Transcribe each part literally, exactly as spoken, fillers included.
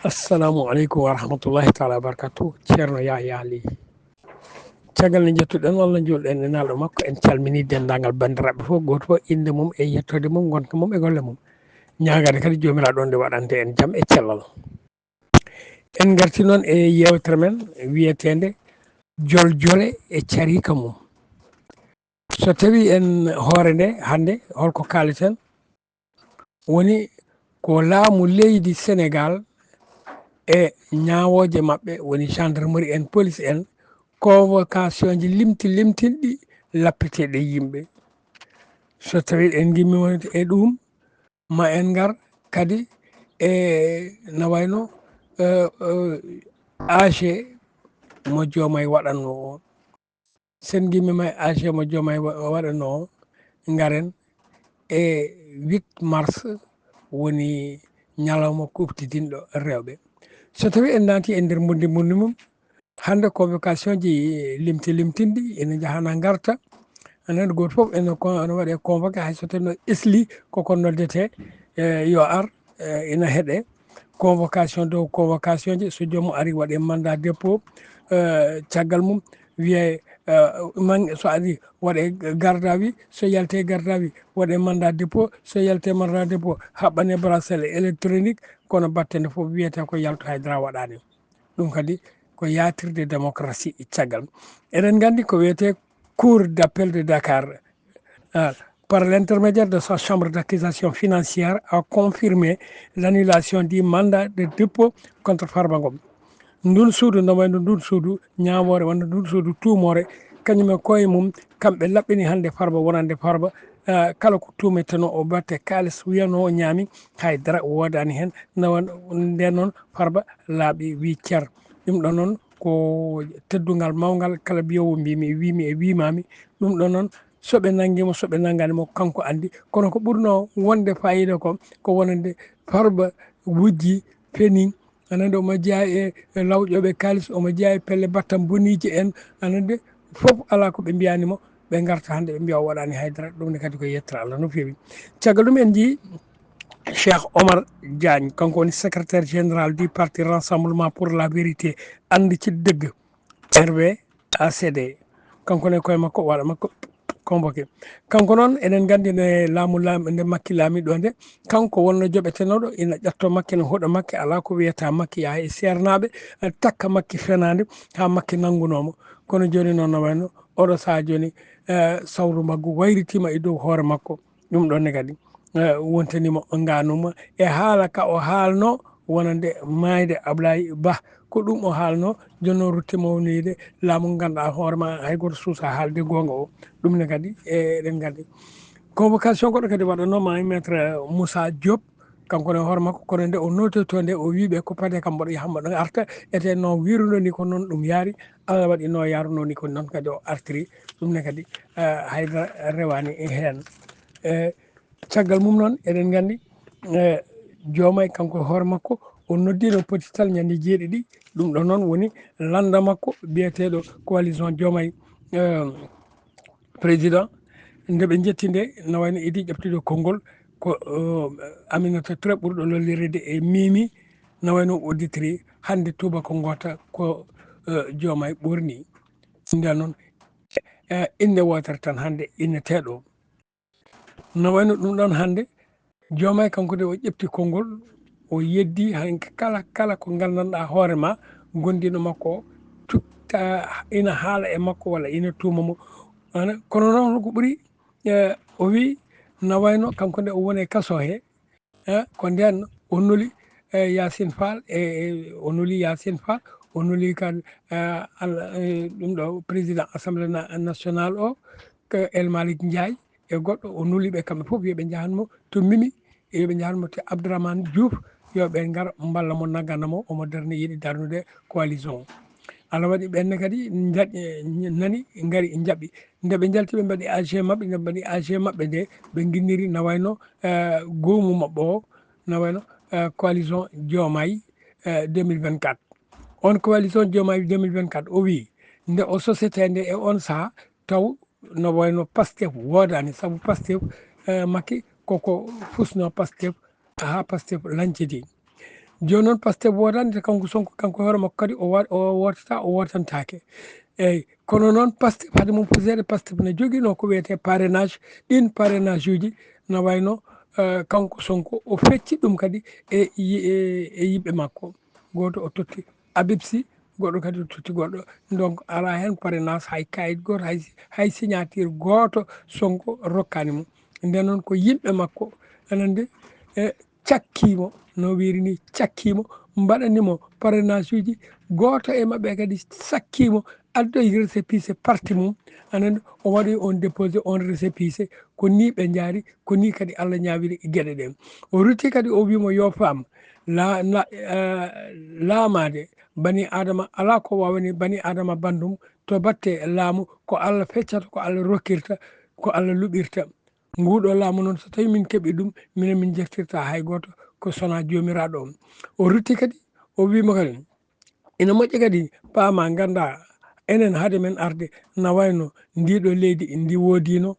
Assalamu aleykum wa rahmatullahi taala wa barakatuh. Ceerno Yahya Ly. Caggal nde njettuɗen Allah, njuulɗen e nalɗo makko, en calmini denndaangal banndiraaɓe fof, gooto fof innde mum e yettoode mum, ngonka mum e golle mum. Ñaagaade kadi Joomiraaɗo on nde waɗante en jam e cellal. En ngarti noon e yeewtere men wiyeteende Joljole e cariika mum. So tawii en hoore nde hannde, holko kaaleten? Woni ko laamu leydi Senegaal e ñaawooje maɓɓe, woni gendarmerie en, police en, convocation ji limti limtinɗi lappeteeɗi e yimɓe. So tawii en ngimmiima e ɗum, ma en ngar kadi e no wayno, eh, eh, A G mo Joomay waɗatnoo o. Sen ngimmiima e A G mo Joomay wa-, waɗatnoo o, ngaren e huit mars, woni ñalawma kuuɓtidinɗo rewɓe. So tawii en naati e nder mbundi mbundi mum, hannde convocation ji limti limtinɗi ina njahana ngarta. Aɗa anndi gooto fof ene con-, ene waɗe convoqué, hay so tawii no esli koko noddetee, eh, yo ar, eh, ina heɗe. Convocation dow convocation ji, so joomum ari waɗe mandat dépôt, eh, caggal mum wiye, eh, man-, so ari waɗe garde à vue, so yalte garde à vue waɗe mandat dépôt, so yalte mandat dépôt haɓɓane bracelet électronique, kono battane fof wiyete ko yaltu, hay dara waɗaani. Ɗum kadi ko yaatirde démocratie e caggal. Eɗen nganndi ko wiyetee Cour d'appel de Dakar, ah, par l'intermédiaire de sa chambre d'accusation financière, a confirmé l'annulation du mandat de dépôt contre Farba Ngom. Ndun suudu, no wayno ndun suudu ñaawoore, walla ndun suudu tuumoore, kañum e koye mum, kamɓe laɓɓini hannde Farba wonande Farba, ah, kala ko tuumetenoo o batte kaalis, wiyanoo o ñaami, hay dara woodaani heen. Nawa ndeen noon Farba laaɓi, wii cer. Ɗum ɗon noon ko teddungal mawngal, kala mbiyoowo mbiimi, wiimi e wiimaami. Ɗum ɗon noon, so ɓe nanngi mo, so ɓe nanngaani mo, kanko anndi. Kono ko ɓurnoo wonde faayiida ko, ko wonande Farba wujji, feni, aɗa anndi, omo jeyaa e, e lawƴooɓe kaalis, omo jeyaa e pelle battam boniije en, aɗa anndi, fof alaa ko ɓe mbiyaani mo, ɓe ngarta hannde ɓe mbiya o waɗaani hay dara. Ɗum ne kadi ko yettere Allah no feewi. Caggal ɗum en njii Cheikh Omar Diagne, kanko woni secrétaire général du parti Rassemblement pour la Vérité, Ànd ci Dëgg, R V A C D. Kanko ne koye makko waɗa makko convoqué. Kanko noon, eɗen nganndi nde laamu, laamu, nde Makki laamiɗo nde, kanko wonno joɓetenooɗo, ina ƴatto Makki, ina hoɗa Makki, alaa ko wiyata Makki yaha e seernaaɓe, eh, takka Makki fenaande, haa Makki nanngunoo mo. Kono jooni noon no wayno, oɗo sahaa jooni, eh, sawru maggu wayritiima e dow hoore makko. Ɗum ɗon ne kadi, eh, wontaniima o ngaanuma e haala ka o haalno wonande maayde Ablaye Ba. Ko ɗum o haalno, jooni o rutti mawnide laamu ngu ngannduɗaa hoore ma hay gooto suusa haalde goonga o. Ɗum ne kadi, eh, eɗen nganndi. Convocation goɗɗo kadi waɗanoo ma e Maître Moussa Diop, kanko ne hoore makko, kono nde o noototo nde, o wii ɓe ko pade kam mboɗo yaha mboɗo arta, ete no wiruno ni ko noon ɗum yaari, Allah waɗi no yaruno ni ko noon kadi o artiri. Ɗum ne kadi, eh, hay dara rewaani e heen. Eh, caggal mum noon, eɗen nganndi, eh, Diomaye kanko e hoore makko, o noddiino pottital ñande jeeɗiɗi. Ɗum ɗo noon woni lannda makko biyeteeɗo coalition Diomaye, eh, président. Nde ɓe njetti nde, no wayno idi ƴeftude konngol, ko, eh, Aminata Touré ɓurɗo lollirede e Mimi, no wayno udditiri hannde tuubako ngoota ko, eh, Diomaye ɓurni. Nden noon, eh, innde wootere tan hannde inneteeɗo. No wayno ɗum ɗon hannde, Diomaye kanko de o ƴefti konngol, o yeddi hanki kala, kala ko nganndanɗaa hoore ma, gondiiɗo makko o, tutta ina haala e makko walla ina tuuma mo. Ana, kono noon ko ɓuri, eh, o wii, no wayno kanko de o woni e kaso he, eh, ko ndeen o nuli, eh, Yacine Fall, e, e, o nuli Yacine Fall, o nuli kadi, eh, Alla, eh, ɗum ɗo président assemblée na-, nationale o, ko El Malick Ndiaye, e goɗɗo, o nuli ɓe kamɓe fof, yo ɓe njahan mo to Mimi, yo ɓe njahan mo to Abdourahmane Diouf, yo ɓe ngar mballa mo, naggana mo, omo darni, yiɗi darnude coalition o. Allah waɗi ɓenne kadi njaɗ-, nani, ngari, njaɓi. Nde ɓe njalti, ɓe mbaɗi A G maɓɓe, nde ɓe mbaɗi A G maɓɓe nde, ɓe nginniri na wayno, eh, goomu maɓɓe o, na wayno, eh, coalition Diomaye, eh, deux mille vingt-quatre. On coalition Diomaye deux mille vingt-quatre, o wii, nde o sosetee nde e on saha, taw no wayno Pastef woodaani, sabu Pastef, eh, Macky koko fusno Pastef, haa Pastef lanciti. Jooni noon Pastef woodani, te kanko Sonko, kanko hoore makko kadi o wa-, o wootata, o wootantaake. Eyyi, kono noon Pastef, hade mum fuseede, Pastef ne joginoo ko wiyetee parrainage. Ɗiin parrainage uji na wayno, eh, kanko Sonko o fecci ɗum kadi e yi-, e, e yimɓe makko. Gooto o totti Habib Sy, goɗɗo kadi o totti goɗɗo. Donc alaa heen parrainage, hay kayit gooto, hay, hay signature gooto Sonko rokkaani mo. Nden noon ko yimɓe makko, aɗa anndi, e, cakkii mo, no wiiri ni, cakkii mo, mbaɗani mo parrainage uji. Gooto e maɓɓe kadi sakkii mo, addoyi récépissé parti mum, aɗa anndi, o waɗoyi on déposé on récépissé. Ko nii ɓe njaari, ko nii kadi Allah ñaawiri geɗe ɗen. O rutti kadi, o wii mo yo faam, la-, la-, eh, laamaade bani Aadama, alaa ko waawani bani Aadama banndum to batte laamu, ko Allah feccata, ko Allah rokkirta, ko Allah luɓirta. Nguuɗo laamu noon, so tawii min keɓii ɗum, minen min njettirtaa hay gooto ko sonaa Joomiraaɗo on. O rutti kadi, o wii mo kadi, ina moƴƴi kadi paamaa, nganndaa, enen hade men arde, na wayno ndiiɗo leydi ndi woodiino,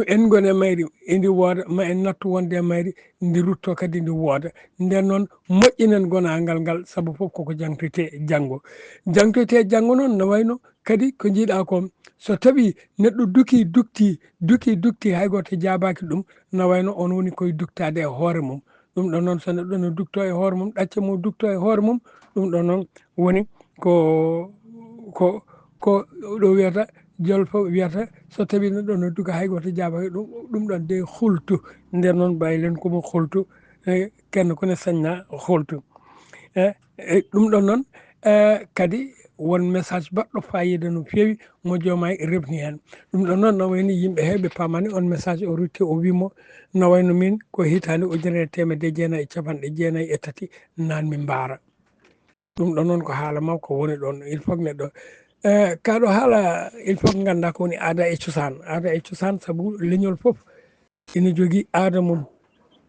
en ngoni e mayri, ndi wooda, ma en nattu wonde e mayri, ndi ruttoo kadi ndi wooda. Nden noon, moƴƴinen gonaangal ngal, sabu fof koko jangtoytee janngo. Jangtoytee janngo noon, na wayno kadi ko njiiɗaa ko, so tawii neɗɗo dukii, duktii, dukii, duktii, hay gooto jaabaaki ɗum, na wayno on woni koye duktaade e hoore mum. Ɗum ɗon noon, so neɗɗo no duktoo e hoore mum, ɗacce mum duktoo e hoore mum, ɗum ɗon noon woni ko, ko, ko ɗo wiyata, jolfo wiyata, so tawii neɗɗo no duka, hay gooto jaabaaki ɗum, ɗum ɗon de hultu. Nden noon, mbaylen ko mo hultu, e, kenn ko ne sañna hultu. E, e, ɗum ɗon noon, e, kadi won message baɗɗo faayiida no feewi mo Diomaye rewni heen. Ɗum ɗon noon, na wayni yimɓe heewɓe paamaani on message o rutti, o wii mo, na wayno min ko hitaande ujunere e teemedde jeenayi e capanɗe jeenayi e tati naan mi mbaara. Ɗum ɗon noon ko haala mawko woni ɗon. Il faut que neɗɗo, e, kaa ɗo haala, il faut que nganndaa ko woni aada e cosaan. Aada e cosaan, sabu leñol fof ina jogii aada mum.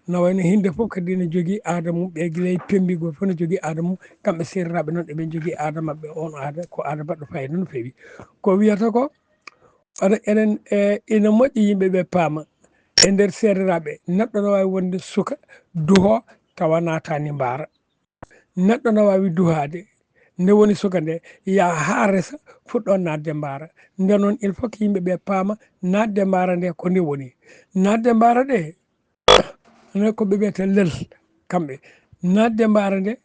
Na wayno hinde fof kadi ina jogii aada mum. Ɓe gila e pemmbigol fof ina jogii aada mum. Kamɓe seeriraaɓe noon, eɓe njogii aada maɓɓe. On aada ko aada baɗɗo faayiida no feewi. Ko wiyata ko, aɗa, enen, e, ina moƴƴi yimɓe ɓe paama. E nder seeriraaɓe, neɗɗo no waawi wonde suka, duhoo, tawa naataani mbaara. Neɗɗo na waawi duhaade, nde woni suka nde, yaha haa resa, fuɗɗoo naatde mbaara. Nden noon, il faut que yimɓe ɓe paama, naatde mbaara nde ko nde woni. Naatde mbaara nde, ne ko ɓe wiyata lel, kamɓe. Naatde mbaara nde,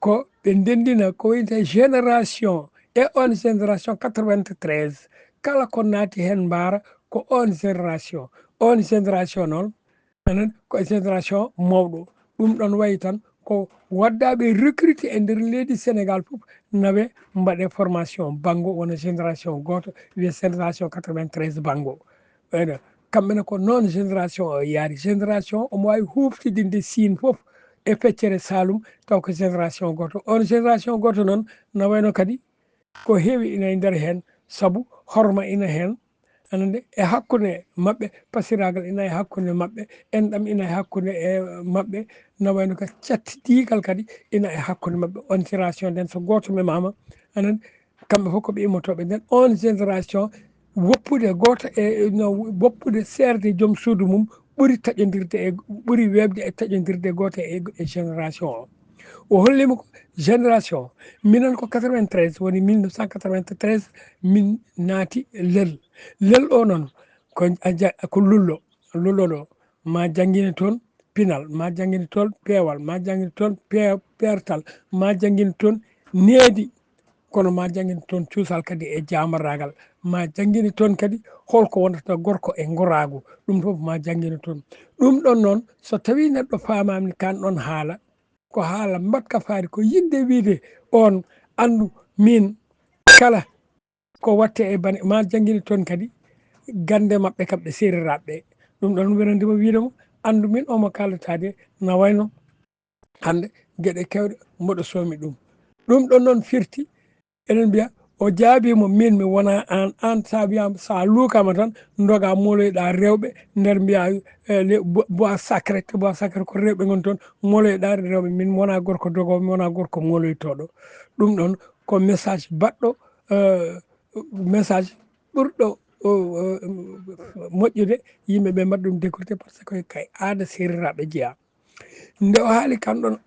ko ɓe ndenndina, ko wiyetee génération, e on génération quatre-vingt-treize. Kala ko naati heen mbaara, ko on génération. On génération noon, enen ko e génération mawɗo. Ɗum ɗon wayi tan ko waddaaɓe recruté e nder leydi Sénégal fof, nawe mbaɗe formation banngo, wona génération gooto, wiyee génération quatre-vingt-treize banngo. Ene, kamɓe ne ko noon génération o yaari. Génération omo waawi huuftidinde Siin fof e feccere Saalum, taw ko génération gooto. On génération gooto noon, na wayno kadi ko heewi ina e nder heen, sabu horma ina heen, anande, e hakkunde maɓɓe, pasiraagal ina e hakkunde maɓɓe, enɗam ina e hakkunde e maɓɓe, na wayno ka cattidiigal kadi ina e hakkunde maɓɓe. On génération nden, so gooto memaama, anande, kamɓe fof ko ɓe immotooɓe nden. On génération woppude gooto e, no, woppude seerde joom suudu mum ɓuri taƴondirde e, ɓuri weeɓde e taƴondirde gooto e, e génération o. O holliima ko génération, minen ko quatre-vingt-treize, woni mille neuf cent quatre-vingt-treize, min naati lel. Lel o noon, ko a ja-, ko lullo, lullo ɗo, ma janngine toon pinal, ma janngine toon peewal, ma janngine toon pe-, peertal, ma janngine toon needi, kono ma janngine toon cuusal kadi e jaamaraagal, ma janngine toon kadi holko wonata gorko e ngoraagu, ɗum fof ma janngine toon. Ɗum ɗon noon, so tawii neɗɗo faamaani kaan ɗon haala, ko haala mbaɗka faari, ko yiɗde wiide on anndu min kala ko watte e bane, ma janngine toon kadi gannde maɓɓe kamɓe seeriraaɓe ɓe. Ɗum ɗon wonande mo wiide mo, anndu min omo kaalata de, na wayno hannde geɗe keewɗe mboɗo soomi ɗum. Ɗum ɗon noon firti, eɗen mbiya, o jaabii mo, min mi wonaa aan, aan sa wiyaama, sa luukaama tan, ndogaa mooloyɗaa rewɓe nder mbiya, eh, les bo-, bois sacré, te bois sacré ko rewɓe ngoni toon, mooloyɗaa rewɓe, min mi wonaa gorko dogoowo, mi wonaa gorko mooloytooɗo. Ɗum ɗon ko message baɗɗo, eh, message ɓurɗo, o, o, moƴƴude, yimɓe ɓe mbaɗa ɗum décrypté, par ce que kay aada seeriraaɓe jeyaa. Nde o haali kan ɗon,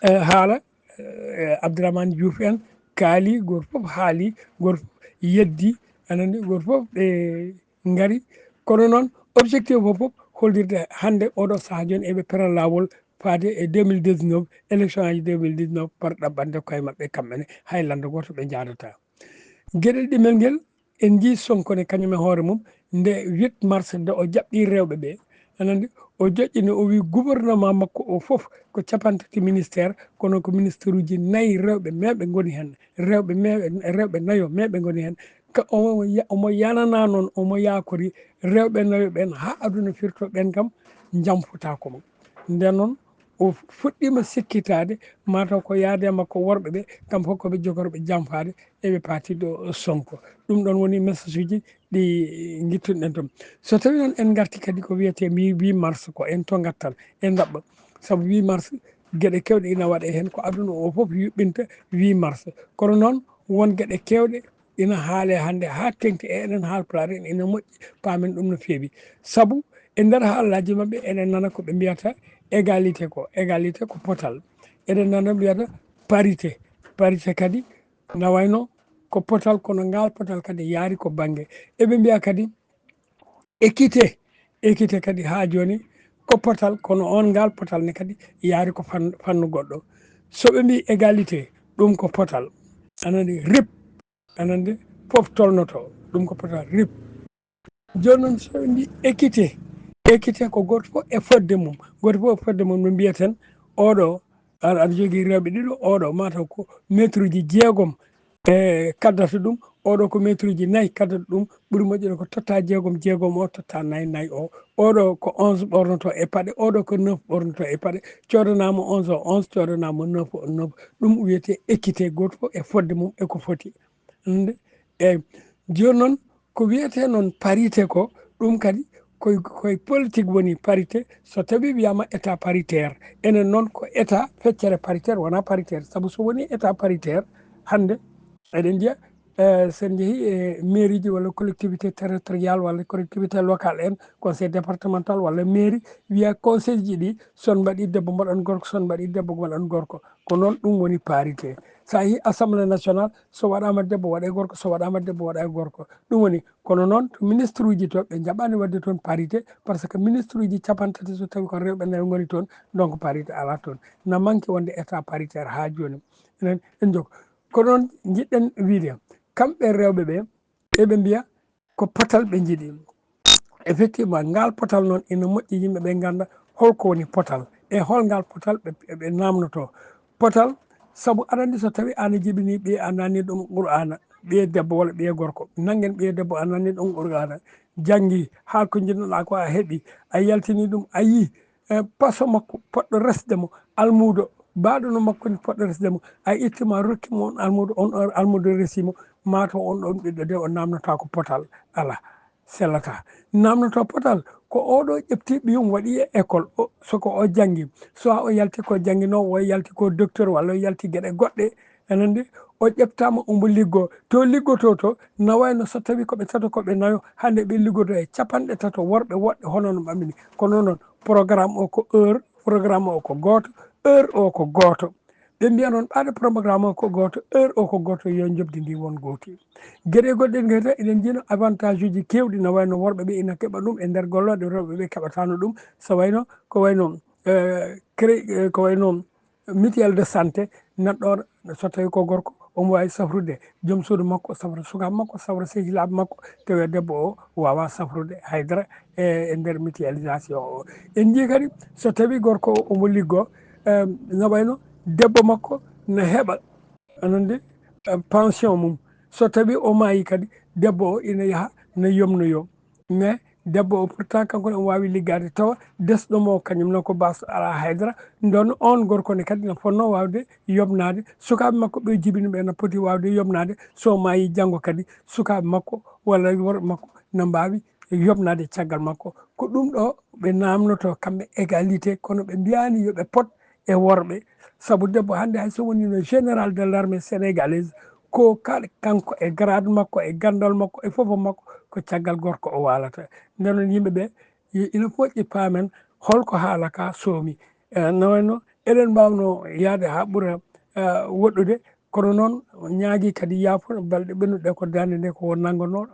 eh, haala, eh, Abdourahmane Diouf en kaali, gooto fof haali, gooto fof yeddi, anani gooto fof ɓe ngari. Kono noon, objectif o fof holdirde hannde oɗo sahaa jooni eɓe pera laawol faade e deux mille dix-neuf, élection aji deux mille dix-neuf, par ɗaɓɓande koye maɓɓe kamɓe ne, hay lannda gooto ɓe njaadata. Geɗel ɗimel ngel, en njii Sonko ne kañum e hoore mum, nde huit mars, nde o jaɓɓi rewɓe ɓe, anandi, o joƴƴini, o wi gouvernement makko o fof ko capantati ministère, kono ko ministre uji nayi rewɓe meeɓe ngoni heen, rewɓe meeɓe, rewɓe nayo meeɓe ngoni heen. Ka omo ya-, omo yanana noon, omo yaakori rewɓe nayo ɓeen haa aduna firto ɓeen kam jamfutaako mo. Nden noon, o fuɗɗiima sikkitaade, mataw ko yaade makko worɓe ɓe, kam fof ko ɓe jogorɓe jamfaade, eɓe paati ɗo Sonko. Ɗum ɗoon woni message uji ɗi ngittuɗen toon. So tawii noon en ngarti kadi ko wiyetee mbi huit mars ko, en to ngattan, en ɗaɓɓa. Sabu huit mars, geɗe keewɗe ina waɗee heen, ko aduna o fof yuɓɓinta huit mars. Kono noon, won geɗe keewɗe ina haalee hannde haa teŋti e enen Haalpulaar en, ina moƴƴi, paamen ɗum no feewi. Sabu e nder haalaaji maɓɓe, eɗen nana ko ɓe mbiyata égalité ko, égalité ko potal. Eɗen nana mbiyata parité, parité kadi na wayno ko potal, kono ngaal potal kadi yaari ko bannge. Eɓe mbiya kadi équité, équité kadi haa jooni ko potal, kono oon ngaal potal ne kadi yaari ko fan-, fannu goɗɗo. So ɓe mbii égalité, ɗum ko potal. Anani rip, anani fof tolnoto, ɗum ko potal rip. Jooni noon, so ɓe mbii équité, équité ko gooto fof e fodde mum, gooto fof e fodde mum, no mbiyaten oɗo aɗa, aɗa jogii rewɓe ɗiɗo, oɗo mataw ko mètre uji jeegom e kaddata ɗum, oɗo ko mètre uji nayi kaddata ɗum, ɓuri moƴƴude ko totta jeegom, jeegom o totta nayi, nayi o, oɗo ko onze ɓornoto e paɗe, oɗo ko neuf ɓornoto e paɗe, coodanaama onze o onze, coodanaama neuf o neuf, ɗum wiyetee équité, gooto fof e fodde mum e ko foti. Ande, eeyi, jooni noon, ko wiyetee noon parité ko, ɗum kadi koye, koye politique woni parité. So tawii wiyaama état paritaire, enen noon ko état feccere paritaire, wonaa paritaire. Sabu so wonii état paritaire, hannde eɗen njiya, eh, so en njehii e mairie ji walla collectivité territoriale walla collectivité locale en, conseil départemental walla mairie, wiya conseil ji ɗi, so on mbaɗii debbo mbaɗon gorko, so on mbaɗii debbo mbaɗon gorko. Ko noon ɗum woni parité. So a yehii Assemblée nationale, so waɗaama debbo waɗa e gorko, so waɗaama debbo waɗa e gorko. Ɗum woni, kono noon to ministre uji to, ɓe njaɓaani waɗde toon parité, par ce que ministre uji capantati so tawii ko rewɓe nayo ngoni toon, donc parité alaa toon. Na manque wonde état paritaire haa jooni. Enen, en jokko. Ko noon njiɗɗen wiyde, kamɓe rewɓe ɓe, eɓe mbiya ko potal ɓe njiɗi. Effectivement, ngal potal noon ina moƴƴi yimɓe ɓe ngannda hol ko woni potal e hol ngal potal ɓe, ɓe naamnotoo. Potal, sabu aɗa anndi so tawii aan a jibinii ɓiye a naamnii ɗum Qur'aana, ɓiye debbo walla ɓiye gorko, nanngen ɓiye debbo a naamnii ɗum Qur'aana, janngii haa ko njiɗnoɗaa ko a heɓii, a yaltinii ɗum, a yii, e paso makko poɗɗo resde mo, almuudo, baaɗo no makko ni poɗɗo resde mo, a itti ma rokki mo on almuudo, on almuudo resi mo, mataw on ɗon ɓiɗɗo de o naamnotaako potal, alaa, sellataa. Naamnotoo potal ko oɗo ƴefti ɓiyum waɗi e école, o, soko o janngi, soit o yalti ko jannginoo, o yalti ko docteur walla o yalti geɗe goɗɗe, aɗa anndi, o ƴeftaama omo liggoo. To liggotoo to, na wayno so tawii ko ɓe tato ko ɓe nayo, hannde ɓe liggoto e capanɗe tato worɓe woɗɓe hono no ɓamini. Kono noon, programme o ko heure, programme o ko gooto, heure o ko gooto. Ɓe mbiya noon ɓaade programme o ko gooto, heure o ko gooto, yo njoɓdi ndi won gooti. Geɗe goɗɗe ɗe ngeta, eɗen njino avantage uji keewɗi na wayno worɓe ɓe ina keɓa ɗum e nder gollooɗe, rewɓe ɓe keɓataano ɗum. So wayno, ko wayno, eh, cré-, eh, ko wayno mutuelle de santé, neɗɗo o, so tawii ko gorko, omo waawi safrude joom suudu makko, safra sukaaɓe makko, safra sehilaaɓe makko, tawi debbo o waawaa safrude haydara e, e nder mutualisation o. En njii kadi, so tawii gorko o omo liggoo, em, no wayno debbo makko no heɓa, aɗa anndi, em, pension mum. So tawii o maayii kadi, debbo o ina yaha no yomnoyoo. Mais debbo o pourtant kanko ne omo waawi liggaade tawa desɗo mo kañum ne ko baasɗo alaa haydara. Nden on gorko ne kadi ne fotnoo waawde yoɓnaade sukaaɓe makko ɓe jibini ɓe, ne poti waawde yoɓnaade so maayii janngo kadi sukaaɓe makko walla worɓe makko ne mbaawi yoɓnaade caggal makko. Ko ɗum ɗo ɓe naamnotoo kamɓe égalité, kono ɓe mbiyaani yo ɓe pot e worɓe. Sabu debbo hannde hay so wonii no général de l'armée sénégalaise, ko kala kanko e grade makko e ganndal makko e fof makko ko caggal gorko o waalata. Nden noon yimɓe ɓe, i-, ina moƴƴi paamen hol ko haala ka soomi. E, no wayno eɗen mbawno yaade ha ɓura woɗɗude. Kono noon ñaagi kadi yaafo balɗe ɓennuɗe ko daande nde ko nannganoo,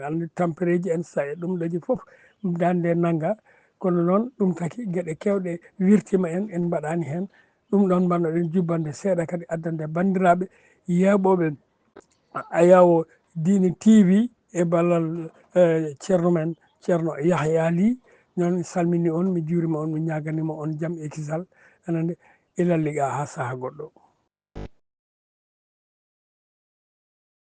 andi tampereeji en sa e ɗum ɗaji fof daande nde nannga. Kono noon ɗum taki geɗe kewɗe wirtima en, en mbaɗani heen. Ɗum ɗon mbannoɗen jubbande seeɗa kadi addande banndiraaɓe yeeɓooɓe Ayawo Diine T V e ballal ceerno men ceerno Yahya Ly. Noon mi salmini on, mi juurima on, mi ñaaganima on jam e kisal. Anande ilal liqa ha saha goɗɗo.